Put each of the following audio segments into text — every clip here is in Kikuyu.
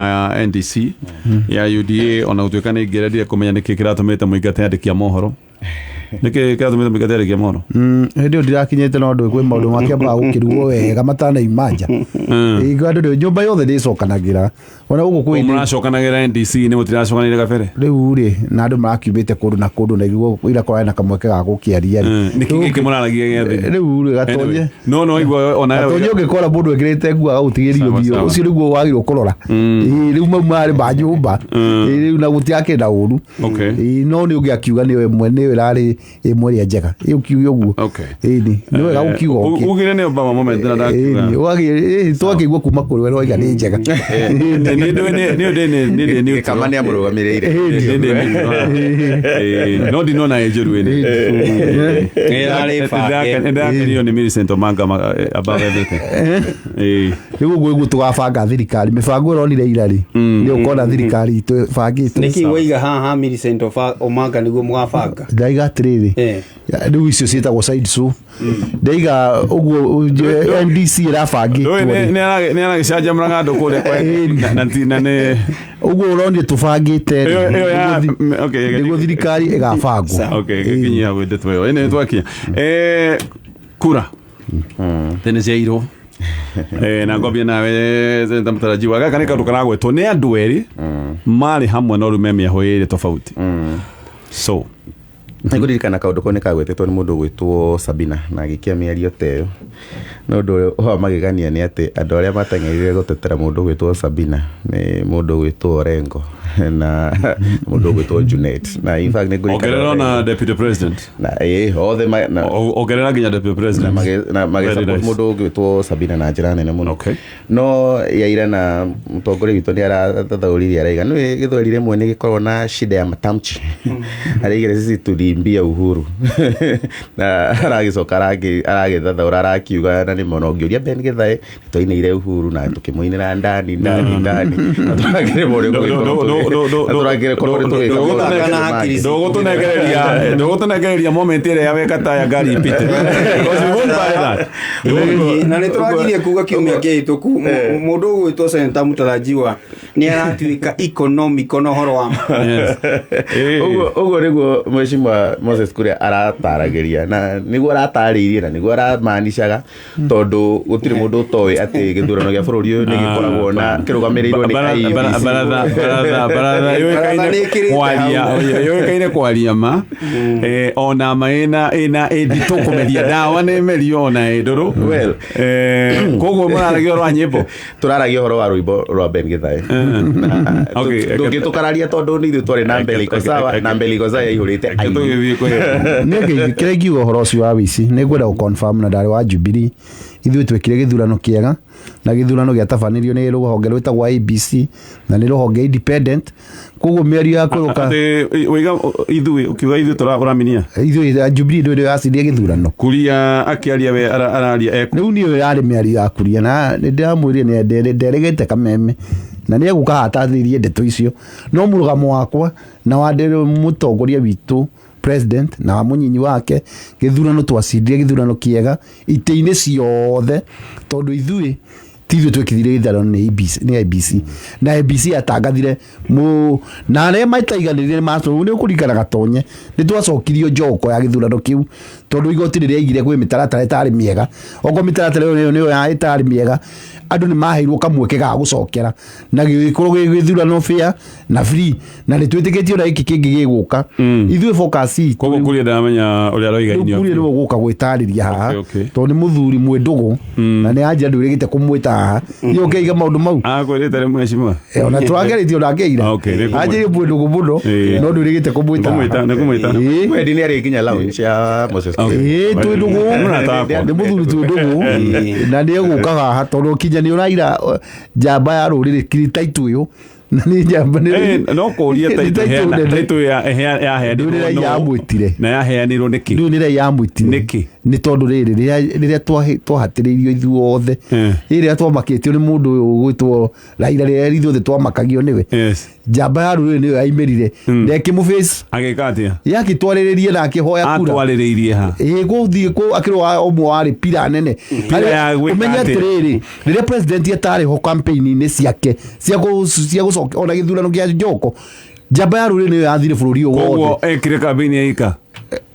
Ya NDC ya UDA, ona gũtuĩka nĩ ingĩrendire kũmenya nĩkĩ kĩratũmĩte mũingate andĩki a mohoro, nĩkĩ kĩratũmĩte mũingate andĩki a mohoro. Hĩndĩ ĩyo ndirakinyĩte, no ndũ kwĩ maũndũ makĩambaga gũkĩrugwo wega matanaima nja. Ĩ, andũ nyũmba yothe ndĩcokanagĩra ona gũkũ kwĩ Mũracokanagĩra NDC nĩ mũtiracokanĩire kabere? Rĩu rĩ, na andũ marakiumĩte kũndũ na kũndũ, na iguo ira kũrarĩ na kamweke ga gũkĩaria rĩ. Nĩkĩ gĩkĩ mũraragia gĩa thĩ? Rĩu rĩ, Gatonye, Anyway, no igua ona Gatonye, ũngĩkora mũndũ ekĩrĩte nguo agagũtigĩria Sawa, ũthiũ, sawa. ũcio nĩguo wagĩrĩirwo kũrora. Ĩ, rĩu mau marĩ ma nyũmba. Ĩ, rĩu na gũtiakĩrĩ na ũru. Ĩ, no nĩ ũngĩakiuga nĩyo ĩmwe, nĩyo ĩrarĩ ĩmwe ĩrĩa njega. Ĩ, ũkiuge ũguo. Ĩni nĩ wega gũkiuga ũkĩ Ugire nĩ Obama moment na ndakiuga. Ĩni, twakĩigua kuma kũrĩ we roiga nĩ njega. Nĩ ndĩ Kama nĩ amũrũgamĩrĩire. No ndinona ĩ njũru ĩnĩ. Ĩrarĩ bange. Nĩndakenirio nĩ Millicent Omanga above everything. Ĩĩ. Rĩu ũguo ĩguo tũgabanga thirikari, mĩbango ĩronire ira rĩ, nĩ ũkona thirikari itũ ĩbangĩtwo. Nĩkĩ waiga haha Millicent Omanga nĩguo mũgabanga? Ndaiga atĩrĩrĩ, rĩu icio ciĩtagwo side show, ndaiga ũguo NDC ĩrabangĩtwo Ndũĩ rĩ. nĩ aragĩcanjamũraga andũ kũrĩa na nĩ Ũguo ũronire tũbangĩte rĩ, Ĩyo ya okay, nĩguo thirikari ĩgabangwo. Okay, gĩkinyia hau ndeto ĩyo ĩnĩ twakinya kura tene ciairwo. Na ngwambia nawe, Senator Mũtarajiwa, gaka nĩ kaũndũ karagwetwo nĩ andũ erĩ marĩ hamwe no rĩu me mĩahũ ĩrĩ tofauti, so Nĩngũririkana kaũndũ kau nĩ kagwetetwo nĩ mũndũ ũgwĩtwo Sabina na agĩkia mĩario ta ĩyo, no ũndũ ũrĩa wa magegania nĩ atĩ andũ arĩa mateng'erire gũtetera mũndũ ũgwĩtwo Sabina nĩ mũndũ ũgwĩtwo Orengo na mũndũ ũgwĩtwo Junet, na in fact nĩ ngũririkana Ongerera ona Orengo. deputy president. Na ĩĩ, othe na Ongerera nginya deputy president. Na Very magĩsupport nice. mũndũ ũgwĩtwo Sabina na njĩra nene mũno. No yaira na mũtongoria witũ nĩ arathathaũrire, araiga nĩ gĩthweri rĩmwe nĩ gĩkoragwo na shida ya matamchi, araigire sisi tuliimbia Uhuru, na aragĩcoka aragĩthathaũra, arakiuga na nĩ mũno ũngĩũria Ben Githae, twainĩire Uhuru na tũkĩmũinĩra ndani ndani ndani, na tũrakĩremwo nĩ na tũrakĩremwo nĩ tũgĩka maũndũ Na mangĩ. hakiri. Ndũgũtũnengereria moment ĩrĩa ya weka taya ngari ipite, because we won't buy that. Na nä tå ragirie kuga kiumia kä hä tå ku må ndå å gwä two Senator Mũtarajiwa nĩ aratuĩka economic na ũhoro wa ma. Yes. Ũguo nĩguo Mheshimiwa Moses Kuria arataragĩria, na nĩguo aratarĩirie, na nĩguo aramaanishaga, tondũ gũtirĩ mũndũ ũtoĩ atĩ gĩthurano gĩa bũrũri ũyũ nĩ gĩkoragwo na kĩrũgamĩrĩirwo nĩ IEBC. Baratha Baratha yũĩkaine nĩ ĩkĩrĩte kwaria hau. yũĩkaine kwaria ma, ona ma ĩna ĩnditũ kũmeria ndawa nĩ merio ona ĩ ndũrũ. Well. Koguo mũraragia ũhoro wa nyĩmbo. Tũraragia ũhoro wa rwĩmbo rwa Ben Githae. Ndũngĩtũkararia tondũ nĩ ithuĩ twarĩ na mbele iko sawa, na mbele iko sawa yaihũrĩte Reke aini. tũgĩthiĩ kwĩ Nĩ kĩrĩa ingiuga ũhoro ũcio wa wĩici, nĩ ngwenda gũ-confirm na ndarĩ wa Jubilee, ithuĩ twekire gĩthurano kĩega, na gĩthurano gĩatabanirio nĩ rũhonge rwĩtagwo IEBC, na nĩ rũhonge independent, koguo mĩario ya kũrũka Atĩ wĩiga ithuĩ, ũkiuga ithuĩ ũraminia Ithuĩ Jubilee ndũ yacinire gĩthurano. Kuria akĩaria we araria eku Rĩu niĩ yarĩ mĩario ya Kuria, na nĩ ndĩramwĩrire nĩ nderegete kameme na nĩ egũka hatarĩrie ndeto icio, no mũrũgamo wakwa na wa mũtongoria witũ president na wa mũnyinyi wake, gĩthurano twacindire gĩthurano kĩega itĩ-inĩ ciothe, tondũ ithuĩ ti ithuĩ twekithire gĩthurano, nĩ IEBC, nĩ IEBC, na IEBC yatangathire mũ na arĩa mataiganĩrire maco nĩ ũkũringana Gatonye, nĩ twacokirio njoko ya gĩthurano kĩu, tondũ igoti rĩrĩa rĩaigire kwĩ mĩtaratara ĩtarĩ mĩega. Okorwo mĩtaratara ĩyo nĩyo ya ĩtarĩ mĩega, andũ nĩ maheirwo kamweke ga gũcokera na gĩgĩkorwo gĩ gĩthurano fair na free, na nĩ twĩtĩkĩtie ona gĩkĩ kĩngĩ gĩgũka ithuĩ focus itũ Koguo Kuria ndaramenya ũrĩa aroiga. Rĩu Inio Kuria nĩwe ũgũka gwĩtarĩria haha, Okay, okay. tondũ nĩ mũthuri mwĩ ndũgũ na nĩ anja ndwĩrĩgĩte kũmwĩta haha iĩ ũkĩiga maũndũ mau. Akwĩrĩte rĩ, mheshimiwa? Ona tũrageretie ona ngeira. Okay, nĩ kũmwĩta. Anjĩrĩ mwĩ ndũgũ mũno, no ndwĩrĩgĩte kũmwĩta Nĩkũmwĩta, haha. nĩkũmwĩta. Wendi nĩ arĩ nginya lounge ya Moses Kuria. Ĩĩ, twĩ ndũgũ. Mũrata wakwa. Nĩ mũthuri twĩ ndũgũ na nĩ egũka haha, tondũ kinya nĩ ũraira njamba ya rũrĩrĩ taitũ ũyũ. Na nĩ njamba nĩ No kũria nĩ taitũ title heana nene. taitũ yaheanirwo Rĩu nĩ nũ? yamwĩtire. Na yaheanirwo nĩkĩ? Rĩu nĩ yamwĩtire. Nĩkĩ? Nĩ tondũ rĩrĩ rĩrĩa twahatĩrĩirio ithuothe, rĩrĩa twamakĩtio nĩ mũndũ ũyũ ũgwĩtwo Raila, rĩrĩa ithuothe twamakagio nĩwe, njamba ya rũrĩrĩ nĩyo yaimĩrire na ĩkĩmũface. Agĩka atĩa? Yakĩtwarĩrĩrie na akĩhoya kura. Atwarĩrĩirie ha? Ĩ, gũthiĩ kũ akĩrwo ũmwe warĩ pira nene. Pira ya gwĩka Ũmenye atĩa? atĩrĩrĩ, rĩrĩa president atarĩ ho campaign-inĩ ciake cia gũcoka ona gĩthurano kĩa Njoko, njamba ya rũrĩrĩ nĩyo yathire bũrũri ũyũ wothe. Koguo ekire kambĩini ya ika?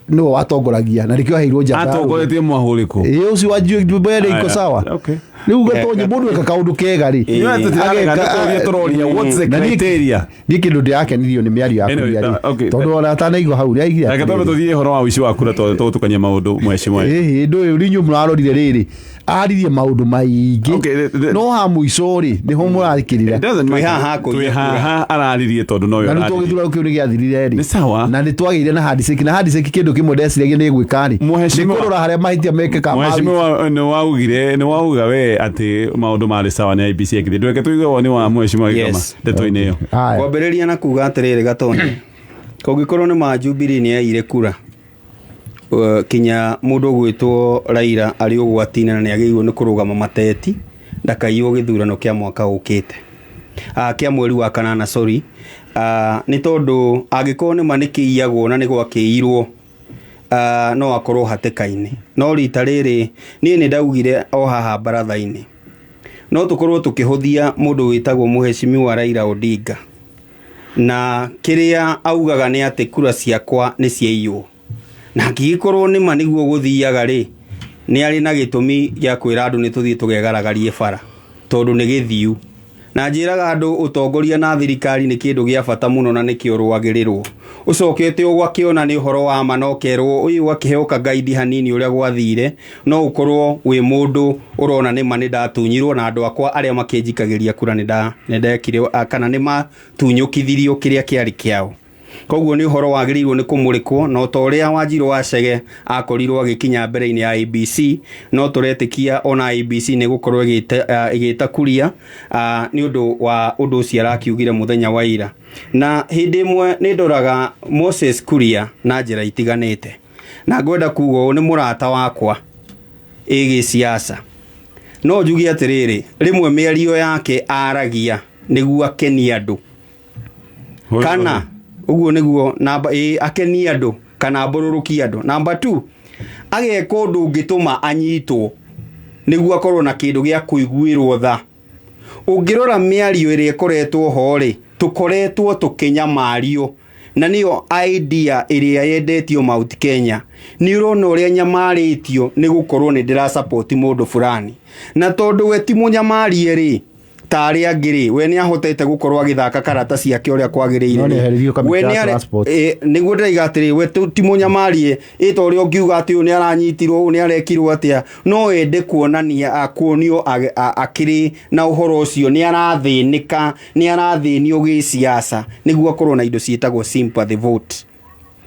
Nĩwe watongoragia na nĩkĩo aheirwo njamba ya rũrĩrĩ. Atongoretie mwahũ ũrĩkũ? Ĩ, ũcio wa njamba iko Aya, sawa. okay. Rĩu gatonye mũndũ eka kaũndũ kega rĩ, Nĩ tũtirarega, nĩ kũria tũroria, what's the Na niĩ- criteria? Niĩ kĩndũ ndĩrakenirio nĩ mĩario yaku Anyway, rĩ, okay. tondũ ona atanaigua hau rĩaigire Reke twambe tũthiĩ ũhoro wa ũici wa kura tondũ tũgũtukania maũndũ mheshimiwa. Ĩhĩ, ndũ ũyũ inyuĩ mũrarorire rĩrĩ aririe maũndũ maingĩ, Okay, no ha mũico rĩ nĩho mũrarĩkĩrĩra. It doesn't Twĩ matter. haha kũiya Twĩ kura. haha araririe tondũ nowe Na rĩu ũraririe. gĩthurano kĩu nĩ gĩathirire rĩ. Nĩ sawa. Na nĩ twagĩire na handshake, na handshake kĩndũ kĩmwe ndeciragia nĩ gwĩka rĩ, nĩ Mheshimiwa- kũrora harĩa mahĩtia mekĩka ma. Mheshimiwa, nĩ waugire, nĩ wauga we atĩ maũndũ marĩ sawa nĩ IEBC ekire. Ndweke tũigue woni wa mheshimiwa Gĩkama Yes. ndeto-inĩ ĩyo. Haya. Kwambĩrĩria na kuga atĩrĩrĩ, Gatonye, kũngĩkorwo nĩ ma Jubilee nĩ yaire kura, kinya mũndũ ũgwĩtwo Raila arĩ ũgwati-inĩ na nĩ agĩrĩirwo nĩ kũrũgama mateti ndakaiywo gĩthurano kĩa mwaka ũkĩte, kĩa mweri wa kanana, sorry, nĩ tondũ angĩkorwo nĩ ma nĩ kĩiyagwo na nĩ gwakĩirwo, no akorwo hatĩka-inĩ. No rita rĩrĩ niĩ nĩ ndaugire o haha baratha-inĩ, no tũkorwo tũkĩhũthia mũndũ wĩtagwo mũheshimiwa Raila Odinga, na kĩrĩa augaga nĩ atĩ kura ciakwa nĩ ciaiywo, na angĩgĩkorwo nĩ ma nĩguo gũthiaga rĩ, nĩ arĩ na gĩtũmi gĩa kwĩra andũ nĩ tũthiĩ tũgegaragarie bara tondũ nĩ gĩthiu. Na njĩraga andũ ũtongoria na thirikari nĩ kĩndũ gĩa bata mũno na nĩkĩo rũagĩrĩrwo ũcokete ũgakĩona nĩ ũhoro wa ma, na ũkerwo ũyũ ũgakĩheo kagaidi hanini ũrĩa gwathire, no ũkorwo wĩ mũndũ ũrona nĩ ma nĩ ndatunyirwo na andũ akwa arĩa makĩnjikagĩria kura nĩ ndekire kana nĩ matunyũkithirio kĩrĩa kĩarĩ kĩao. Koguo nĩ ũhoro wagĩrĩirwo nĩ kũmũrĩkwo, na ta ũrĩa Wanjirũ wa Chege akorirwo agĩkinya mbere-inĩ ya IEBC, no tũretĩkia ona IEBC nĩ gũkorwo ĩgĩta Kuria nĩ ũndũ wa ũndũ ũcio arakiugire mũthenya wa ira. Na hĩndĩ ĩmwe nĩ ndoraga Moses Kuria na njĩra itiganĩte, na ngwenda kuga ũũ, nĩ mũrata wakwa ĩgĩ siasa, no njuge atĩrĩrĩ, rĩmwe mĩario yake aragia nĩguo akenie andũ, kana ũguo nĩguo namba ĩ akenie andũ kana mbũrũrũkie andũ. Namba 2, ageka ũndũ ũngĩtũma anyitwo nĩguo akorwo na kĩndũ gĩa kũiguĩrwo tha. Ũngĩrora mĩario ĩrĩa ĩkoretwo ho rĩ, tũkoretwo tũkĩnyamario, na nĩyo idea ĩrĩa yendetio Mount Kenya. Nĩ ũrona ũrĩa nyamarĩtio nĩ gũkorwo nĩ ndĩra support mũndũ fulani, na tondũ we ti mũnyamarie rĩ ta arĩa angĩ rĩ, we nĩ ahotete gũkorwo agĩthaka karata ciake ũrĩa kwagĩrĩire. No nĩ eheririo kamĩtĩ We ya nĩ transport. Nĩguo ndĩraiga atĩrĩ, we ti mũnyamarie ĩ ta ũrĩa ũngiuga atĩ ũyũ nĩ aranyitirwo, ũyũ nĩ arekirwo atĩa, no ende kuonania kuonio akĩrĩ na ũhoro ũcio nĩ arathĩnĩka, nĩ arathĩnio gĩsiasa nĩguo akorwo na indo ciĩtagwo sympathy vote.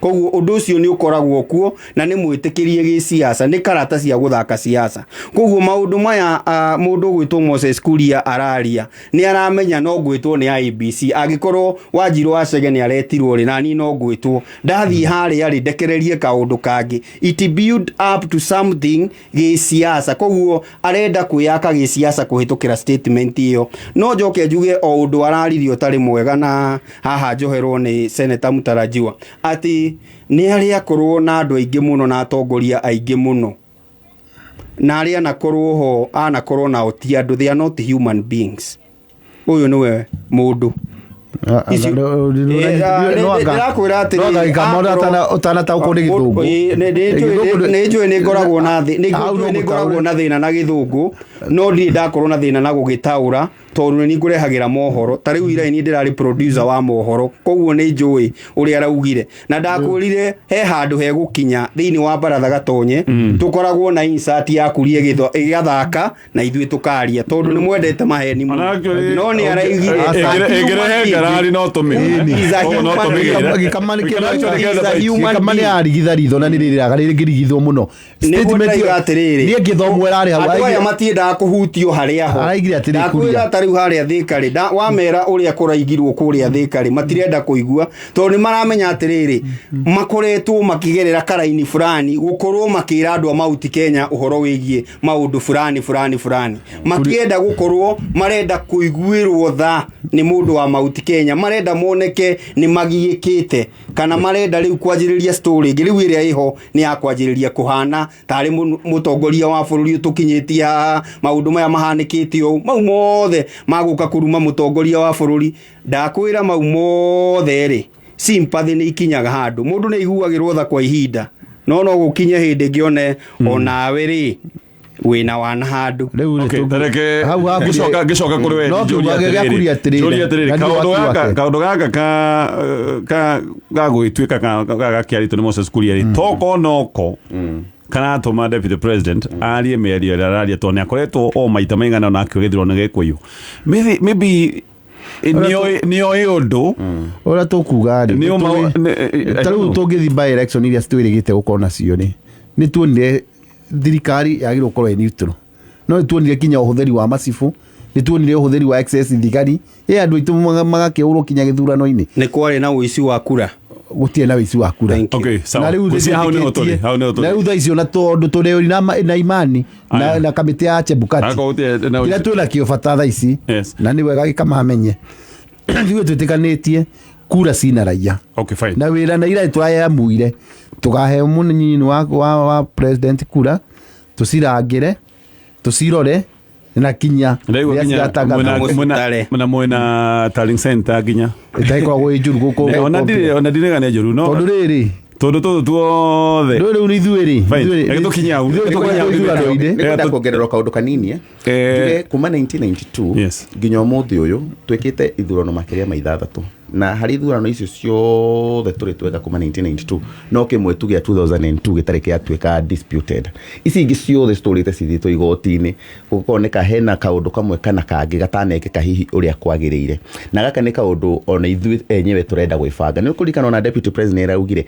Koguo ũndũ ũcio nĩ ũkoragwo kuo na nĩ mwĩtĩkĩrie gĩsiasa, nĩ karata cia gũthaka siasa. Koguo maũndũ maya mũndũ ũgwĩtwo Moses Kuria araria nĩ aramenya no ngwĩtwo nĩ IEBC. Angĩkorwo Wanjirũ wa Chege nĩ aretirwo rĩ, nani no ngwĩtwo, ndathiĩ harĩa rĩ ndekererie kaũndũ kangĩ, it build up to something gĩsiasa. Koguo arenda kwĩyaka gĩsiasa kũhĩtũkĩra statement ĩyo. No njoke njuge o ũndũ araririe ũtarĩ mwega, na haha njoherwo nĩ Senator Mutarajiwa, atĩ nĩ arĩ akorwo na andũ aingĩ mũno na atongoria aingĩ mũno, na arĩa anakorwo ho anakorwo nao ti andũ, they are not human beings. Ũyũ nĩwe mũndũ. Ndĩrakwĩra atĩrĩrĩ, Ũtanataũkwo nĩ gĩthũngũ. Nĩ njũĩ nĩ ngoragwo na nĩ ngoragwo na thĩna na gĩthũngũ, no ndirĩ ndakorwo na thĩna na gũgĩtaũra tondũ nĩ ngũrehagĩra mohoro. Ta rĩu ira niĩ ndĩrarĩ producer wa mohoro, koguo nĩ njũĩ ũrĩa araugire, na ndakwĩrire he handũ hegũkinya thĩinĩ wa baratha Gatonye tũkoragwo na insert ya Kuria ĩgathaka na ithuĩ tũkaria tondũ nĩ mwendete maheni mũno, no nĩ araugire Ĩngĩrehe Ĩrarĩ no tũmĩgĩre. Is a Koguo no human tũmĩgĩre. Gĩkama We can actually get the bite. Gĩkama nĩ arigitha ritho na nĩ rĩrĩraga rĩngĩrigithwo mũno. Nĩguo Statement ĩyo- ndaiga atĩrĩrĩ, niĩ ngĩthomwo ĩrarĩ hau. Andũ aya matiendaga kũhutio harĩa ho. Araigire atĩrĩ, Ndakwĩra Kuria. ta rĩu harĩa Thĩka rĩ, wamera ũrĩa kũraigirwo kũrĩa Thĩka rĩ, matirenda kũigua tondũ nĩ maramenya atĩrĩrĩ, makoretwo makĩgerera karaini fulani gũkorwo makĩra andũ a Mount Kenya ũhoro wĩgiĩ maũndũ fulani fulani fulani, makienda gũkorwo marenda kũiguĩrwo tha nĩ mũndũ wa Mount Kenya, marenda moneke nĩ magiĩkĩte, kana marenda rĩu kwanjĩrĩria story ĩngĩ. Rĩu ĩrĩa ĩho nĩ ya kwanjĩrĩria kũhana tarĩ mũtongoria wa bũrũri ũtũkinyĩtie haha, maũndũ maya mahanĩkĩte ũũ, mau mothe magũka kũruma mũtongoria wa bũrũri. Ndakwĩra mau mothe rĩ, sympathy nĩ ikinyaga handũ mũndũ nĩ aiguagĩrwo tha kwa ihinda, no gũkinye hĩndĩ ĩngĩ one onawe rĩ wĩna wana handũ. Rĩu rĩ, Okay, tareke hau hakuria- ngĩcoka kũrĩ we, No njũrie kiuga atĩrĩrĩ. gĩakuria atĩrĩrĩ. Njũrie atĩrĩrĩ, Na nĩ kaũndũ waki gaka wake. kaũndũ gaka ka ga gũgĩtuĩka gakĩarĩtwo nĩ Moses Kuria rĩ, toko noko karatũma deputy president arie mĩario ĩrĩa araria, tondũ nĩ akoretwo o maita maigana ona akĩũgĩthirwo nĩ Gĩkũyũ. Maybe nĩoĩ ũndũ. Ũrĩa tũkuga rĩ, Nĩ ũma- ta rĩu tũngĩthiĩ by election iria twĩrĩgĩte gũkorwo nacio rĩ, nĩ tuonire thirikari yagĩrĩirwo gũkorwo ĩ neutral, no nĩ tuonire kinya ũhũthĩri wa macibũ, nĩ tuonire ũhũthĩri wa excess thigari ĩ andũ aitũ magakĩũrwo kinya gĩthurano-inĩ. Nĩ kwarĩ na ũici wa kura. Gũtirĩ na ũici wa kura. Thank you. Okay, sawa. Na rĩu Gũcia hau nĩho tũrĩ, hau nĩho tũrĩ. na rĩu thaa icio na tondũ tũrĩ na imani na, Aya. na kamĩtĩ ya Chebukati Akorwo gũtirĩ na kĩrĩa ũici. twĩ nakĩo bata thaa ici, Yes. na nĩ wega gĩkamamenye ithuĩ twĩtĩkanĩtie kura cina raia. Okay, fine. Na wĩra na ira tũrayamuire tũkahe mũnyinyi wa president kura tũcirangĩre, tũcirore na kinya Ndaigua rĩrĩa nginya ciratangathwo. Mũcitare. mwena tallying center nginya Ĩtagĩkoragwo ĩ njũru gũkũ. Ona ndirĩ gane njũru no Tondũ rĩrĩ, tondũ tũtũ tuothe rĩu rĩu nĩ ithuĩ rĩ, Fine. ithuĩ- Reke tũkinye hau. ithuĩ Reke tũkinye hau. tũkoretwo ithurano-inĩ. Nĩngwenda Eh, kuongererwo kaũndũ kanini, eh. Njuge kuma 1992 Yes. nginya ũmũthĩ ũyũ twĩkĩte ithurano makĩria ma 6, na harĩ ithurano icio ciothe tũrĩ tweka kuma 1992, no kĩmwe tu gĩa 2002 gĩtarĩ gĩatuĩka disputed. Ici ingĩ ciothe citũrĩte cithiĩtwo igoti-inĩ, gũkoneka hena kaũndũ kamwe kana kangĩ gatanekĩka hihi ũrĩa kwagĩrĩire, na gaka nĩ kaũndũ ona ithuĩ enyewe tũrenda gwĩbanga. Nĩ ũkũririkana ona deputy president araugire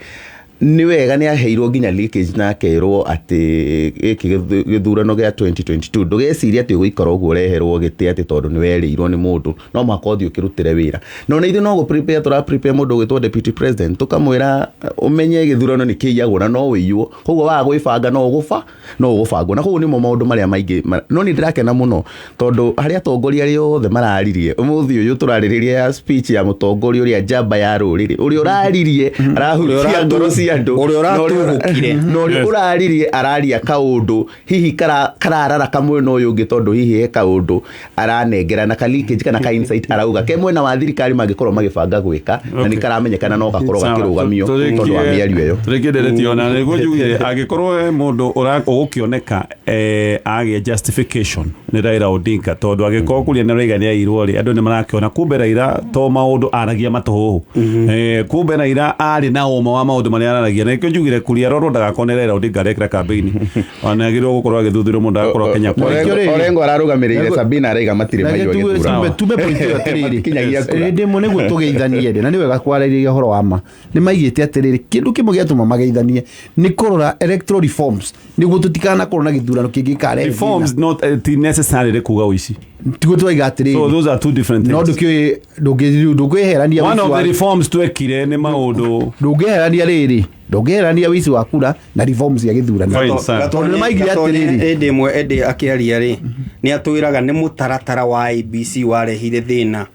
nĩ wega nĩ aheirwo nginya leakage na akerwo atĩ gĩkĩ gĩthurano gĩa 2022 ndũgecirie atĩ ũgũikara ũguo ũreherwo gĩtĩ atĩ tondũ nĩ werĩirwo nĩ mũndũ, no mũhaka ũthiĩ ũkĩrutĩre wĩra. Na ona ithuĩ no gũ prepare tũra prepare mũndũ ũgwĩtwo deputy president, tũkamwĩra ũmenye gĩthurano nĩ kĩiyagwo na no ũiywo, koguo waga gwĩbanga no ũgũba no ũgũbangwo. Na koguo nĩmo maũndũ marĩa maingĩ no nĩ ndĩrakena mũno tondũ harĩ atongoria arĩa othe mararirie ũmũthĩ ũyũ tũrarĩrĩria ya speech ya mũtongoria ũrĩa njamba ya rũrĩrĩ ũrĩa ũraririe arahutia ngoro cia andũ, Ũrĩa na ũratuhũkire. na ũrĩa ũraririe araria kaũndũ hihi kararara kamwena ũyũ ũngĩ, tondũ hihi he kaũndũ aranengera na ka leakage kana ka insight arauga ke mwena wa thirikari mangĩkorwo magĩbanga gwĩka, na nĩ karamenyekana no gakorwo gakĩrũgamio tondũ wa mĩario ĩyo. Tũrĩkie ndereti ona nĩguo njuge angĩkorwo he mũndũ ũgũkĩoneka agĩe justification nĩ Raila Odinga, tondũ angĩkorwo kuria nĩ Raila nĩ airwo rĩ, andũ nĩ marakĩona kumbe Raila to maũndũ aragia matũhũhũ, kumbe Raila arĩ na ũma wa maũndũ marĩa araragia, na nĩkĩo njugire kuria rorwo ndagakone Raila Odinga arekĩra kambĩini, ona agĩrĩirwo gũkorwo agĩthuthurio mũndũ agakorwo Kenya kwa Orengo- rĩrĩ. Orengo ararũgamĩrĩire Sabina araiga matirĩ Na maiywo gĩthurano. tume point ĩyo atĩrĩrĩ, Matikinyagia kura. hĩndĩ ĩmwe nĩguo tũgeithanie rĩ, na nĩ wega kwarĩrĩria ũhoro wa ma, nĩ maigĩte atĩrĩrĩ, kĩndũ kĩmwe gĩatũma mageithanie nĩ kũrora electoral reforms nĩguo tũtikanakorwo na gĩthurano kĩngĩ kĩkarehe Reforms not ti necessarily kuga ũici. Tiguo twaiga atĩrĩrĩ, So those are two different no things. ndũkĩũĩ ndũngĩherania One ũici of wa- the reforms twekire nĩ maũndũ ndũngĩherania rĩrĩ, ndũngĩherania ũici wa kura na reforms ya gĩthurano. Fine, sir. Tondũ nĩ maigire atĩrĩrĩ. Hĩndĩ ĩmwe ĩndĩ akĩaria rĩ, nĩ atwĩraga nĩ mũtaratara wa IEBC warehire thĩna,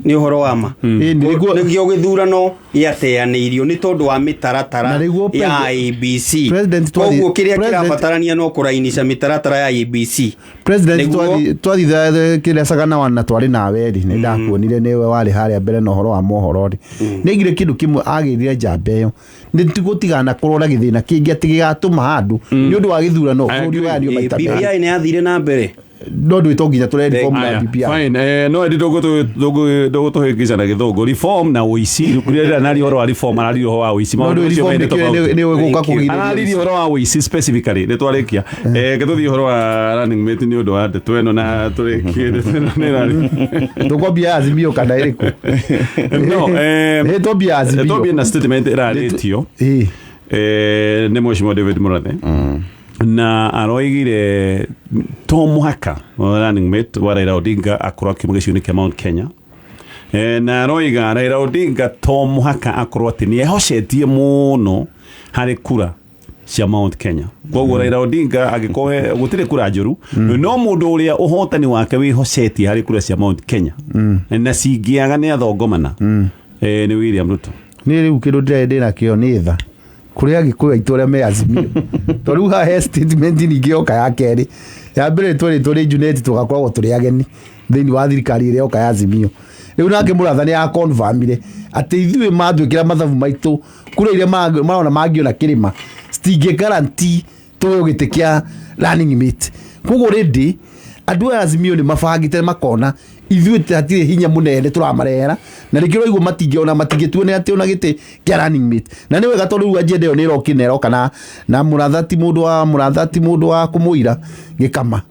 nĩ ũhoro wa ma. Ĩĩ, nĩguo- Nĩkĩo gĩthurano gĩateanĩirio nĩ tondũ wa mĩtaratara Na nĩguo ya IEBC. President Koguo kĩrĩa kĩrabatarania no kũrainica mĩtaratara ya IEBC. President, Nĩguo- twathitha kĩrĩa Sagana wana twarĩ nawe rĩ, nĩ ndakuonire nĩwe warĩ harĩa mbere na ũhoro wa mohoro rĩ, nĩ aigire kĩndũ kĩmwe agĩrire njamba ĩyo nĩ gũtigana kũrora gĩthĩna kĩngĩ atĩ gĩgatũma handũ nĩ ũndũ wa gĩthurano I bũrũri agree. ũgayanio maita BBI merĩ. nĩ yathire na mbere. No ndwä nginya tå reform na Aya, BBI. fine. No endi ndũgũtũhĩngĩca na gĩthũngũ, reform na ũici. Rĩrĩa arari ũhoro wa reform, araririe ũhoro wa ũici. No Maũndũ ndå macio reform merĩ tofauti. nä gå ka kå Araririe ũhoro wa ũici specifically. Nĩ twarĩkia, reke tũthiĩ ũhoro wa running mate nĩ ũndũ wa ndeto ĩno na tũrĩkie ndeto ĩno nĩ rari Tå kwambia Azimio kana ä rä kå? No, Nä twambia Azimio. Twambie na statement ĩrarĩtio Ĩ. nĩ mheshimiwa David Murathe, na aroigire to mũhaka running mate wa Raila Odinga akorwo akiuma gĩcigo-inĩ kĩa Mount Kenya. Na aroiga Raila Odinga to mũhaka akorwo atĩ nĩ ehocetie mũno harĩ kura cia Mount Kenya. Koguo Raila Odinga angĩkorwo gũtirĩ kura njũru, no mũndũ ũrĩa ũhotani wake wĩhocetie harĩ kura cia Mount Kenya na cingĩaga nĩ athongomana, nĩ William Ruto. Nä rä u kä ndå ndä nakĩo nä tha kå rä agä kå yå aitå arä a me Azimio, tondå rä u haha he statement ningä yoka ya kerä. Ya mbere twerä tå rä Junet tågakoragwo tå rä ageni thä inä wa thirikari ä rä yoka ya Azimio. Rä u nake Mũratha nä akonfamire atä ithuä matwä kä ra mathabu maitå, kura iria marona mangĩona kĩrĩma citingä guarantee tũheo gĩtĩ kĩa running mate. Koguo rĩndĩ andũ aya Azimio nĩ mabangĩte makona ithuĩ hatirĩ hinya mũnene tũramarehera, na nĩkĩo ũraigua matingĩona matingĩtuonera atĩ ona gĩtĩ kĩa running mate. Na nĩ wega tondũ rĩu agenda ĩyo nĩ ĩrokire na ĩroka na Mũratha ti mũndũ wa Mũratha ti mũndũ wa kũmũira gĩkama.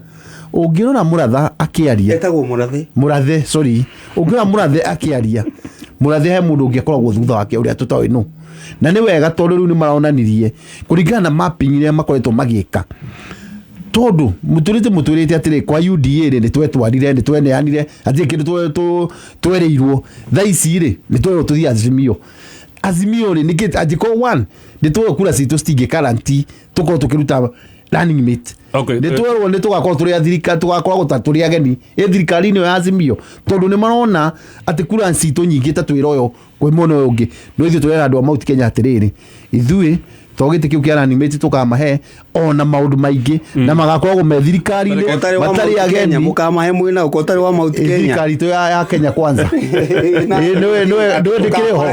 Ũngĩrora Mũratha akĩaria, Etagwo Mũrathe. Mũrathe, sorry. Ũngĩrora Mũrathe akĩaria, Mũrathe he mũndũ ũngĩ akoragwo thutha wake ũrĩa tũtoĩ nũ. Na nĩ wega tondũ rĩu nĩ maronanirie kũringana na mapping iria makoretwo magĩka, tondũ mũtũrĩte mũtwĩrĩte atĩrĩ kwa UDA rĩ, nĩ twetwarire, nĩ tweneanire, hatirĩ kĩndũ twerĩirwo. Thaa ici rĩ, nĩ twerwo tũthiĩ Azimio. Azimio rĩ, nĩkĩ angĩkorwo one nĩ twerwo kura citũ citingĩ guarantee tũkorwo tũkĩruta running mate? Nĩ twerwo nĩ tũgakorwo tũrĩ a thirikari, tũgakoragwo ta tũrĩ ageni ĩ thirikari-inĩ ĩyo ya Azimio, tondũ nĩ marona atĩ kura citũ nyingĩ ta twĩra ũyũ kwĩ mwena ũyũ ũngĩ. No ithuĩ tũrera andũ a Mount Kenya atĩrĩrĩ, ithuĩ to gĩtĩ kĩu kĩa running mate tũkamahe ona maũndũ maingĩ, na magakoragwo me thirikari-inĩ Ũtarĩ wa matarĩ Mount Kenya, ageni. Mũkamahe mwĩna ũko ũtarĩ wa Mount Ĩ, Kenya. thirikari itũ ya Kenya Kwanza. Ĩ, nĩwe ndĩkĩrĩ ho.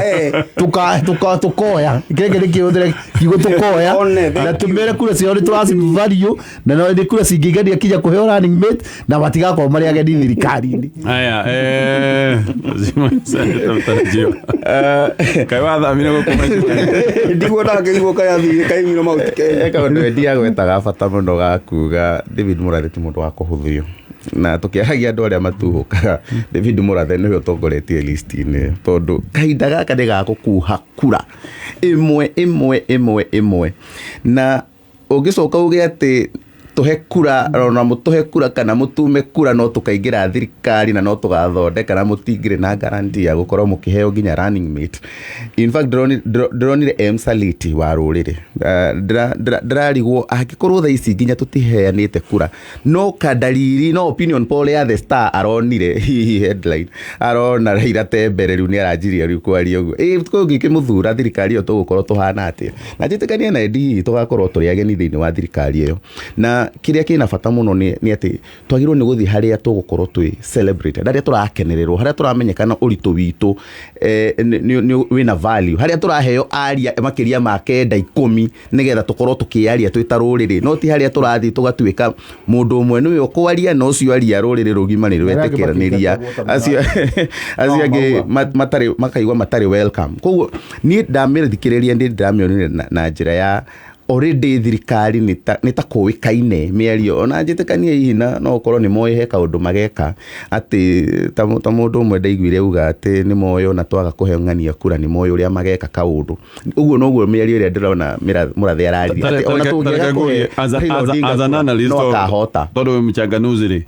Tũkamahe. Tũkoya kĩrĩa nĩ kĩhũthĩre kiugo tũkoya One, thank na you. tũmere kura ciao nĩ tũracivalue, na no nĩ kura cingĩgeria kinya kũheo running mate na matigakorwo marĩ ageni thirikari-inĩ. Aya, Senator mtarajiwa. Kaĩ wathamire gũkũ maitũ? Ndiguo ndakĩigua kayathire kaimire Mount Kenya. Kaũndũ Eddie agwetaga bata mũno ga kuga David Mũrathe ti mũndũ wa kũhũthio, na tũkĩaragia andũ arĩa matuhũkaga, David Mũrathe nĩwe ũtongoretie list-inĩ, tondũ kahinda gaka nĩ ga gũkuha kura ĩmwe ĩmwe ĩmwe ĩmwe, na ũngĩcoka uge atĩ tũhe kura ona mũtũhe kura kana mũtume kura, no tũkaingĩra thirikari na no tũgathondeka, na mũtingĩrĩ na guarantee ya gũkorwo mũkĩheo nginya running mate. In fact, ndĩronire M Saliti wa rũrĩrĩ. Ndĩrarigwo angĩkorwo thaa ici nginya tũtiheanĩte kura, no kadariri no opinion poll ya The Star aronire hihi headline arona Raila te mbere, rĩu nĩ aranjirie rĩu kwaria ũguo. Ĩ kũngĩkĩmũthura thirikari ĩyo tũgũkorwo tũhana atĩa? Na njĩtĩkanie na Eddie, hihi tũgakorwo tũrĩ ageni thĩinĩ wa thirikari ĩyo. Na kĩrĩa kĩna bata mũno nĩ atĩ twagĩrĩirwo nĩ gũthiĩ harĩa tũgũkorwo twĩ celebrated, harĩa tũrakenererwo, harĩa tũramenyekana ũritũ witũ wĩna value, harĩa tũraheo aria makĩria ma 9, 10, nĩgetha tũkorwo tũkĩaria twĩ ta rũrĩrĩ, no ti harĩa tũrathiĩ tũgatuĩka mũndũ ũmwe nĩwe ũkwaria, na ũcio aria rũrĩrĩ rũgima nĩ rwetĩkĩranĩria, acio angĩ matarĩ makaigua matarĩ welcome. Koguo niĩ ndamĩthikĩrĩria, ndĩ ndĩramĩonire na njĩra ya already thirikari nĩ ta kũĩkaine mĩario, ona njĩtĩkanie hihi na no ũkorwo nĩ moĩ he kaũndũ mageka atĩ ta mũndũ ũmwe ndaiguire auga atĩ nĩ moĩ ona twaga kũhe ng'ania kura nĩ moĩ ũrĩa mageka kaũndũ. Ũguo noguo mĩario ĩrĩa ndĩrona Mũrathe araria atĩ ona tũngĩaga kũhe Raila Odinga As an kura, analyst, no akahota. Tondũ wĩ mchanganuzi rĩ,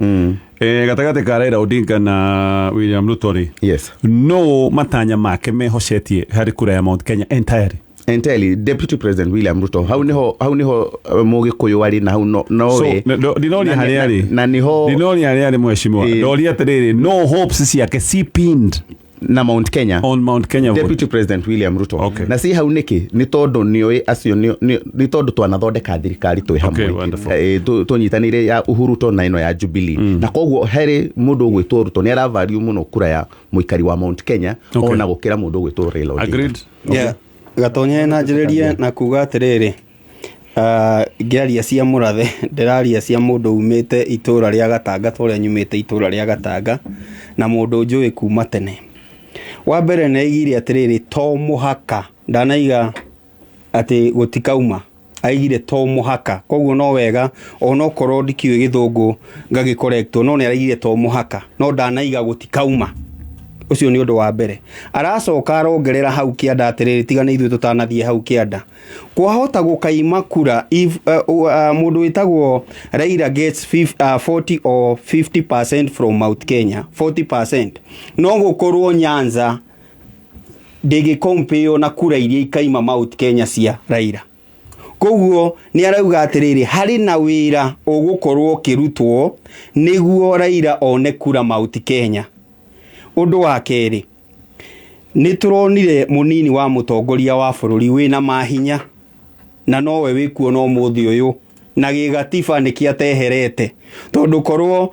gatagatĩ ka Raila Odinga na William Ruto rĩ, no matanya make mehocetie harĩ kura ya Mount Kenya entirely? Entirely Deputy President William Ruto. Hau niho Mũgĩkũyũ arĩ na hau no So, we ndinoria harĩa arĩ. Na niho Ndinoria harĩa arĩ, mheshimiwa. Ndoria atĩrĩrĩ, no hopes ciake si pinned na Mount Kenya on Mount Kenya vote? Deputy President William Ruto. Okay. Na si hau nĩkĩ? Nĩ tondũ nĩoĩ acio nĩ tondũ twanathondeka thirikari twĩ hamwe. Wonderful. Tũnyitanĩire ya Uhuruto na ĩno ya Jubilee, na koguo harĩ mũndũ ũgwĩtwo Ruto nĩ aravalue mũno kura ya mũikari wa Mount Kenya ona gũkĩra mũndũ ũgwĩtwo Raila Odinga. Agreed. Yeah. Gatonye na njĩrĩrie na kuga atĩrĩrĩ, Ngĩaria cia Mũrathe, ndĩraria cia mũndũ umĩte itũra rĩa Gatanga, ta ũrĩa nyumĩte itũra rĩa Gatanga, na mũndũ njũĩ kuma tene. Wa mbere nĩ aigire atĩrĩrĩ, to mũhaka, ndanaiga atĩ gũtikauma, aigire to mũhaka, koguo no wega onokorwo ndikĩũĩ gĩthũngũ ngagĩkorektwo, no nĩ araigire to mũhaka, no ndanaiga gũtikauma. Ũcio nĩ ũndũ wa mbere. Aracoka arongerera hau kĩanda atĩrĩrĩ, tiga nĩ ithuĩ tũtanathiĩ hau kĩanda, kwahota gũkaima kura if mũndũ wĩtagwo Raila gets 40 or 50% from Mount Kenya, 40%, no gũkorwo Nyanza ndĩngĩkompĩo na kura iria ikaima Mount Kenya cia Raila. Koguo nĩ arauga atĩrĩrĩ, harĩ na wĩra ũgũkorwo ũkĩrutwo nĩguo Raila one kura Mount Kenya. Ũndũ wa kerĩ, nĩ tũronire mũnini wa mũtongoria wa bũrũri wĩna mahinya na nowe wĩkuona ũmũthĩ ũyũ, na gĩgatiba nĩkĩo ateherete, tondũ korwo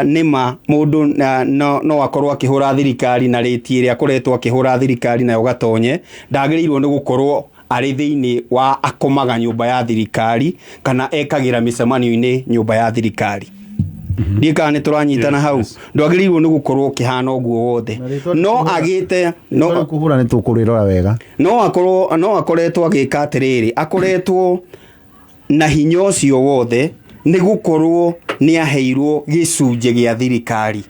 nĩma mũndũ no akorwo akĩhũra thirikari na rĩti ĩrĩa akoretwo akĩhũra thirikari nayo Gatonye, ndagĩrĩirwo nĩ gũkorwo arĩ thĩinĩ wa akomaga nyũmba ya thirikari kana ekagĩra mĩcemanio-inĩ nyũmba ya thirikari. Ndiĩ kana nĩ tũranyitana hau. Ndwagĩrĩirwo nĩ gũkorwo ũkĩhana ũguo wothe, no agĩte no kũhũra nĩ tũkũrĩrora wega. No akorwo no akoretwo agĩka atĩrĩrĩ, akoretwo na hinya ũcio wothe nĩ gũkorwo nĩ aheirwo gĩcunjĩ gĩa thirikari.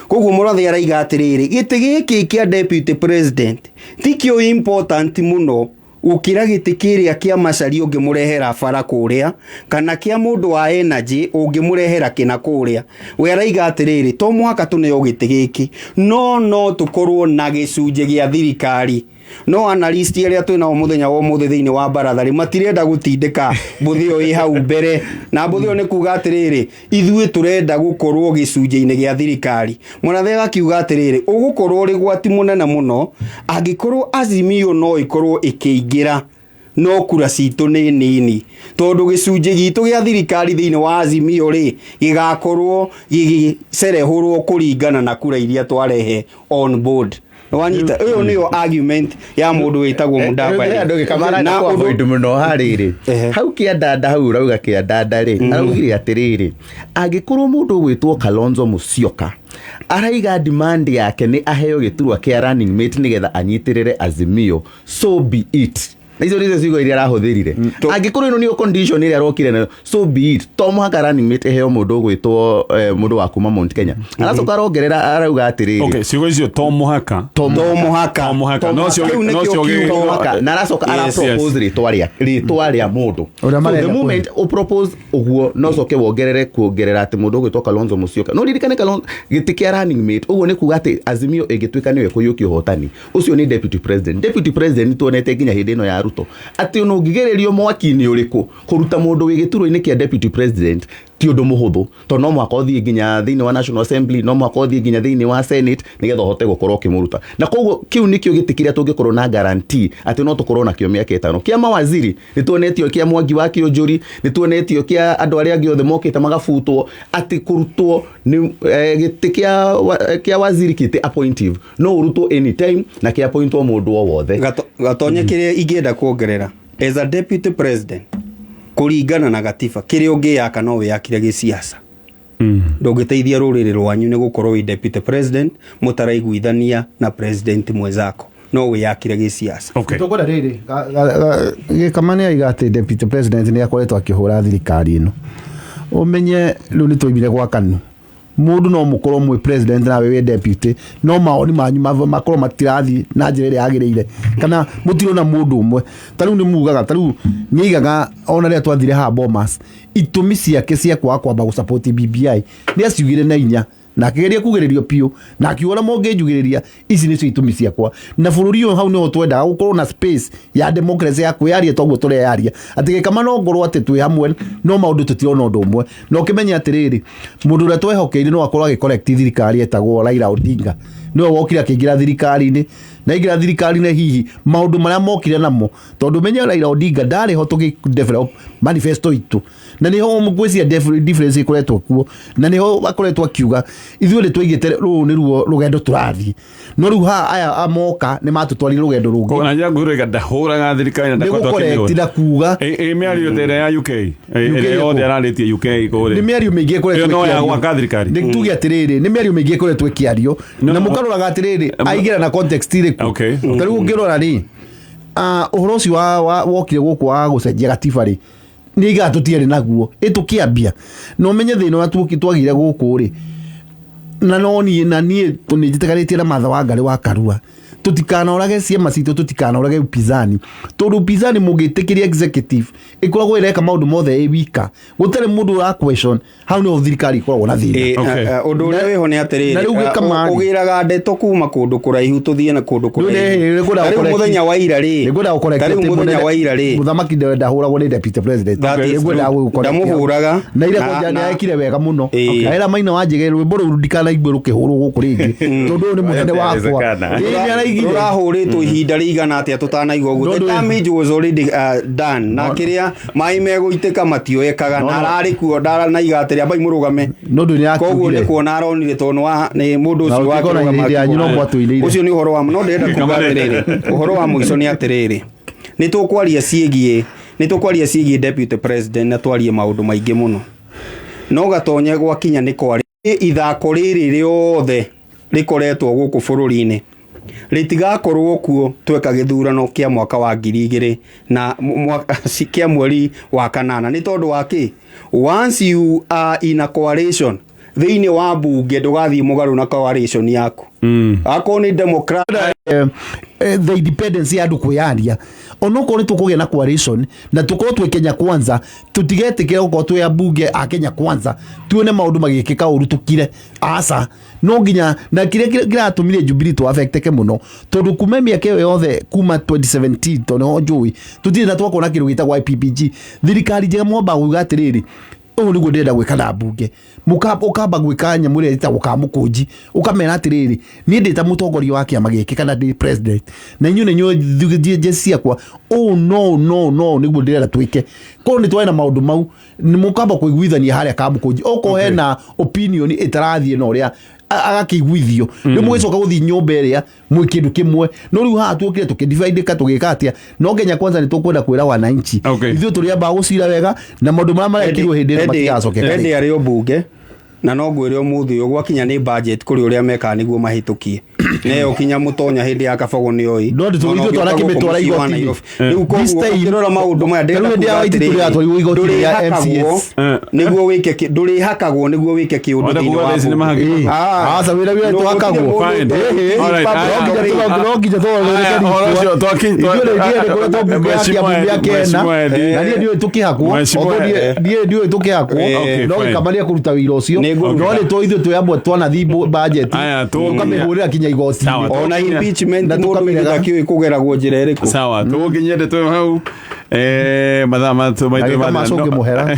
Koguo Mũrathe araiga atĩrĩrĩ, gĩtĩ gĩkĩ kĩa deputy president ti kĩo important mũno gũkĩra gĩtĩ kĩrĩa kĩa Macari ũngĩmũrehera bara kũrĩa, kana kĩa mũndũ wa energy ũngĩmũrehera kĩna kũrĩa. We araiga atĩrĩrĩ, to mũhaka tũneo gĩtĩ gĩkĩ, no tũkorwo na gĩcunjĩ gĩa thirikari. No analyst arĩa twĩnao mũthenya wa ũmũthĩ thĩinĩ wa baratha rĩ, matirenda gũtindĩka mbũthĩ ĩyo ĩ hau mbere, na mbũthĩ ĩyo nĩ kuga atĩrĩrĩ, ithuĩ tũrenda gũkorwo gĩcunjĩ-inĩ gĩa thirikari. Mũrathe agakiuga atĩrĩrĩ, ũgũkorwo ũrĩ gwati mũnene mũno angĩkorwo Azimio no ĩkorwo ĩkĩingĩra, no kura citũ nĩ nini, tondũ gĩcunjĩ gitũ gĩa thirikari thĩinĩ wa Azimio rĩ, gĩgakorwo gĩgĩcerehũrwo kũringana na kura iria twarehe on board. Wanyita, ĩyo nĩyo argument ya mũndũ wĩtagwo Mũdavadi. Andũ gĩkamara Na na avoid mũno harĩrĩ. Ehe. Hau kĩandanda, hau ũrauga kĩandanda rĩ, araugire atĩrĩrĩ, angĩkorwo mũndũ ũgwĩtwo Kalonzo Musyoka araiga demand yake nĩ aheo gĩturwa kĩa running mate nĩgetha anyitĩrĩre Azimio, so be it. Na icio nĩcio ciugo iria arahũthĩrire. Angĩkorwo ĩno nĩyo condition ĩrĩa arokire nayo, so be it. To mũhaka running mate ĩheo mũndũ ũgwĩtwo mũndũ wa kuma Mount Kenya. Aracoka arongerera arauga atĩrĩrĩ, Okay, ciugo icio to mũhaka. To mũhaka. To mũhaka. No cio Kĩu no nĩkĩo cio kiugo. To mũhaka. Na aracoka ara propose rĩtwa rĩa mũndũ. Ũrĩa So marenda the moment ũ propose ũguo, no coke wongerere kuongerera atĩ mũndũ ũgwĩtwo Kalonzo Musyoka, no ririkane Kalonzo gĩtĩ kĩa running mate, ũguo nĩ kuga atĩ Azimio ĩngĩtuĩka nĩyo ĩkũiyũkia ũhotani, ũcio nĩ deputy president. Deputy president tuonete nginya hĩndĩ ĩno ya Ruto atĩ ona ũngĩgererio mwaki-inĩ ũrĩkũ kũruta mũndũ wĩ gĩturwa-inĩ kĩa deputy president ti ũndũ mũhũthũ, tondũ no mũhaka ũthiĩ nginya thĩinĩ wa National Assembly, no mũhaka ũthiĩ nginya thĩinĩ wa Senate nĩgetha ũhote gũkorwo ũkĩmũruta. Na koguo kĩu nĩkĩo gĩtĩ kĩrĩa tũngĩkorwo na guarantee atĩ no tũkorwo nakĩo mĩaka 5. Kĩa mawaziri nĩ tuonetio, kĩa Mwangi wa Kĩũnjũri nĩ tuonetio, kĩa andũ arĩa angĩ othe mokĩte magabutwo, atĩ kũrutwo nĩ gĩtĩ kĩa waziri kĩtĩ appointive, no ũrutwo anytime na kĩa appointwo mũndũ o wothe. Gatonye, kĩrĩa ingĩenda kuongerera as a deputy president, kũringana na gatiba, kĩrĩa ũngĩyaka no wĩyakire gĩciaca. Ndũngĩteithia rũrĩrĩ rwanyu nĩ gũkorwo wĩ deputy president mũtaraiguithania na president mwenzako, no wĩyakire gĩciaca. Okay. Tũkwenda rĩrĩ, Gĩkama nĩ aiga atĩ deputy president nĩ akoretwo akĩhũra thirikari ĩno. Ũmenye rĩu nĩ twaimire gwa KANU, mũndũ no mũkorwo mwĩ president nawe wĩ deputy, no mawoni manyu makorwo matirathiĩ na njĩra ĩrĩa yagĩrĩire, kana mũtirona mũndũ ũmwe. Ta rĩu nĩ mugaga, ta rĩu nĩ aigaga ona rĩrĩa twathire haha Bomas, itũmi ciake cia kwaga kwamba gũsupport BBI nĩ aciugire na inya, na akĩgeria kugĩrĩrio biũ, na akiuga ona mũngĩnjugĩrĩria, ici nĩcio itũmi ciakwa. Na bũrũri ũyũ hau nĩho twendaga gũkorwo na space ya democracy ya kwĩyaria toguo tũreyaria, atĩ Gĩkama no ngorwo atĩ twĩ hamwe, no maũndũ tũtirona ũndũ ũmwe. Na ũkĩmenye atĩrĩrĩ, mũndũ ũrĩa twehokeire no akorwo agĩcorrect thirikari etagwo Raila Odinga, nĩwe wokire akĩingĩra thirikari-inĩ, na aingĩra thirikari-inĩ hihi maũndũ marĩa mokire namo, tondũ menye Raila Odinga ndarĩ ho tũgĩ develop manifesto itũ. Na nĩho ngwĩciria difference ĩkoretwo kuo, na nĩho akoretwo akiuga ithuĩ nĩ twaigĩte rũrũ nĩruo rũgendo tũrathiĩ, no rĩu haha aya amoka nĩ matũtwarire rũgendo rũngĩ. Na njĩra nguhĩ ndahũraga thirikari na Nĩ ndakoretwo gũcorrect akĩmĩhũra. na kuga Ĩ mĩario ta ĩrĩa ya UK UK ĩrĩa yothe ĩrĩkũ? ararĩtie UK kũrĩa. Nĩ mĩario mĩingĩ ĩkoretwo Ĩyo no ya ĩkĩario. gwaka thirikari. Nĩ tuge atĩrĩrĩ, nĩ mĩario mĩingĩ ĩkoretwo ĩkĩario, No, na no. mũkaroraga atĩrĩrĩ, aigĩra na context ĩrĩkũ. Okay. Ta rĩu ũngĩrora rĩ, ũhoro ũcio wokire gũkũ wa gũcenjia gatiba rĩ, nĩ aigaga tũtiarĩ naguo ĩtũkĩambia, na ũmenye thĩna ũrĩa twagire gũkũ rĩ, na no niĩ na niĩ nĩ njĩtĩkanĩtie na Martha Wangari wa Karua, tũtikanorage ciama citũ, tũtikanorage upinzani, tondũ upinzani mũngĩtĩkĩria executive ĩkoragwo ĩreka maũndũ mothe ĩ wika, gũtarĩ mũndũ ũra question, hau nĩho thirikari ĩkoragwo na thĩna. Okay. Ũndũ ũrĩa wĩho nĩ atĩrĩrĩ, Na rĩu gĩkama rĩ. ũgĩraga ndeto kuma kũndũ kũraihu tũthiĩ na kũndũ Rĩu nĩ ngwenda kũraihu. Ta rĩu gũcorrect. mũthenya wa ira rĩ, Nĩ ngwenda gũcorrect ta rĩu atĩ mũthenya wa ira rĩ, mũthamaki ndahũragwo nĩ deputy president. That is Nĩ ngwenda true. gũcorrect. Ndamũhũraga. Na ira kwanja nĩ arekire wega mũno. Raila Maina wa Njĩgĩ, rwĩmbo rũu ndikanaigwe rũkĩhũrwo gũkũ rĩngĩ, tondũ ũyũ nĩ mũnene wakwa. Inawezekana. Ĩĩ, nĩ araigire. Rũrahũrĩtwo ihinda rĩigana atĩa tũtanaigua ũguo? No, The damage was already done, na kĩrĩa maĩ megũitĩka matioekaga, na ararĩ kuo ndaranaiga atĩrĩ, ambai mũrũgame. No ndũ nĩ Koguo nĩ akiugire. kuona aronire tondũ nĩ mũndũ Na ũcio ũngĩkora wakĩrũgama hĩndĩ yanyu no akiuga. mwatũinĩire. Ũcio nĩ ũhoro wa no ndĩrenda kuga atĩrĩrĩ, ũhoro wa mũico nĩ atĩrĩrĩ, nĩ tũkwaria ciĩgiĩ deputy president na twarie maũndũ maingĩ mũno, no gatonye gwakinya nĩ kwarĩ ithako rĩrĩ rĩothe rĩkoretwo gũkũ bũrũri-inĩ rĩtigakorwo kuo tweka gĩthurano kĩa mwaka wa 2000 na kĩa mweri wa kanana. Nĩ tondũ wa kĩ? Once you are in a coalition thĩinĩ wa mbunge, ndũgathiĩ mũgarũ na coalition yaku, akorwo nĩ Democrat. The independence ya andũ kwĩyaria, onokorwo nĩ tũkũgĩa na coalition na tũkorwo twĩ Kenya Kwanza, tũtigetĩkĩra gũkorwo twĩ ambunge a Kenya Kwanza tuone maũndũ magĩkĩka ũru tũkire, aca. No nginya na kĩrĩa kĩratũmire Jubilee tũ affecteke mũno, tondũ kuma mĩaka ĩyo yothe kuma 2017, tondũ nĩho njũĩ tũtirĩ na twakona kĩndũ gĩtagwo IPPG. Thirikari njega mwambaga kuuga atĩrĩrĩ, ũũ nĩguo ndĩrenda gwĩka na mbunge. Ũkamba gwĩka nyamũ ĩrĩa ĩtagwo kamũkũnji, ũkamera atĩrĩrĩ, niĩ ndĩ ta mũtongoria wa kĩama gĩkĩ kana ndĩ president na inyuĩ nĩ inyuĩ njeci ciakwa, ũũ no no no nĩguo ndĩrenda twĩke. Korwo nĩ twarĩ na maũndũ mau, nĩ mũkamba kũiguithania harĩa kamũkũnji, okorwo hena opinion ĩtarathiĩ na ũrĩa agakĩiguithio, rĩu mũgĩcoka gũthiĩ nyũmba ĩrĩa mwĩ kĩndũ kĩmwe. No rĩu haha tuokire tũkĩdividĩka tũgĩka atĩa? No Kenya Kwanza nĩ tũkwenda kwĩra wananchi, ithuĩ tũrĩambaga gũcira wega na maũndũ marĩa marekirwo hĩndĩ ĩno matigacokeka Eddie rĩngĩ. arĩ o mbunge, na no ngwĩre ũmũthĩ ũyũ gwakinya nĩ budget kũrĩ ũrĩa mekaga nĩguo mahĩtũkie neyo kinya mũtonya hĩndĩ ya kabogo nĩ oĩ. No ithuĩ twanakĩmĩtwara igoti-inĩ. Rĩu This koguo time- ũkĩrora maũndũ maya, Rĩu ndĩrenda hĩndĩ ya kuga Waititu atĩrĩrĩ, yatwarirwo igoti-inĩ rĩa ndũrĩhakagwo MCS. nĩguo wĩke ndũrĩhakagwo nĩguo wĩke kĩũndũ Wenda thĩinĩ kuga wa thaa ici nĩ mbunge. mahakĩtwo? Ah. Aca, wĩra No, twahakagwo. gũtirĩ Fine. mũndũ- All right. No nginya tũthondeke Aya, ũhoro ũcio ithuĩ rĩu ithuĩ nĩ kũrĩa mbunge ya Kiambu mĩaka ĩna, Mheshimiwa Eddie. na niĩ ndiũĩ tũkĩhakwo. Mheshimiwa Although niĩ ndiũĩ tũkĩhakwo, Okay, no fine. gĩkamaria kũruta wĩra ũcio, Nĩ ngũruta. no nĩ tũ ithuĩ twĩ amwe twanathiĩ budget Aya, tũkamĩhũrĩra kinya igoti-inĩ. Sawa. Ona impeachment Na mũndũ tũkamĩrega. ndakĩũĩ kũgeragwo njĩra ĩrĩkũ. Sawa, tũgũkinyia ndeto ĩyo hau. Mathaa matũ Na maitũ gĩkama mathira. acũngĩ mũhera.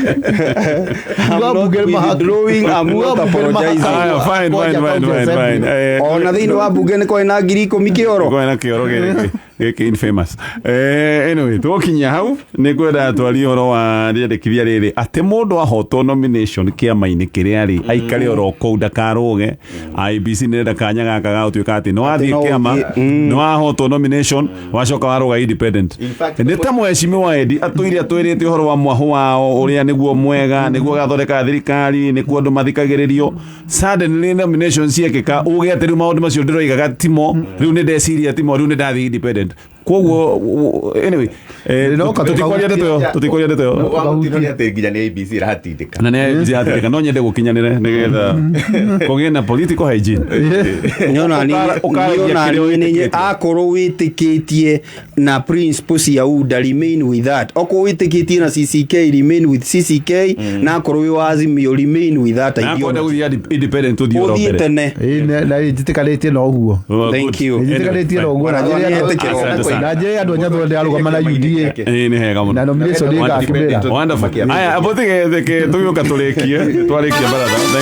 I'm not withdrawing, I'm not apologizing. Aya, fine, fine, fine, fine, fine. Ona thĩinĩ wa mbunge nĩ kwarĩ na 10,000 kĩoro. Kwena kĩoro gĩkĩ gĩkĩ infamous. Anyway, tũgũkinyia hau, nĩ ngwenda twarie ũhoro wa rĩendekithia rĩrĩ atĩ mũndũ ahotwo nomination kĩama-inĩ kĩrĩa rĩ, aikare oro kũu ndakarũge. IEBC nĩ renda kanya gaka ga gũtuĩka atĩ nĩ wathiĩ no kĩama, ũthiĩ, nĩ wahotwo nomination, wacoka warũga independent. In fact, Nĩ ta mheshimiwa Eddie atũire atwĩrĩte ũhoro wa mwahũ wao ũrĩa nĩguo mwega, nĩguo gathondeka thirikari, nĩkuo andũ mathikagĩrĩrio. Suddenly nomination ciekĩka, uge atĩ rĩu maũndũ macio ndĩroigaga timo, rĩu nĩ ndeciria timo, rĩu nĩ ndathiĩ independent. Koguo anyway, Rĩroka tũtikwaria ndeto ĩyo, tũtikwaria ndeto ĩyo. Wa mũtino nĩ atĩ nginya nĩ ABC ĩratindĩka. Na nĩ IEBC yatindĩka, no nyende gũkinyanĩre nĩgetha kũgĩe na political hygiene. Niona Ũkaragia niona kĩrĩa niĩ wĩtĩkĩtie. akorwo wĩtĩkĩtie na principle cia UDA, remain with that. Okorwo wĩtĩkĩtie na CCK, remain with CCK, na akorwo wĩ wa Azimio, remain with that Na akwenda ideology. gũthiĩ independent, tũthiĩ oro Ũthiĩ mbere. tene. Ĩĩ, na njĩtĩkanĩtie na ũguo. Well, Thank good. you. Njĩtĩkanĩtie na ũguo na Anyway, njĩre Asante sana. na njĩre andũ a Nyathũra ndĩrarũgama na UDA Ĩĩ, nĩ hega mũno. na nomination nĩ ĩgakĩmĩra. Wonderful. Aya, abo tige tũgĩũka tũrĩkie, twarĩkia baratha.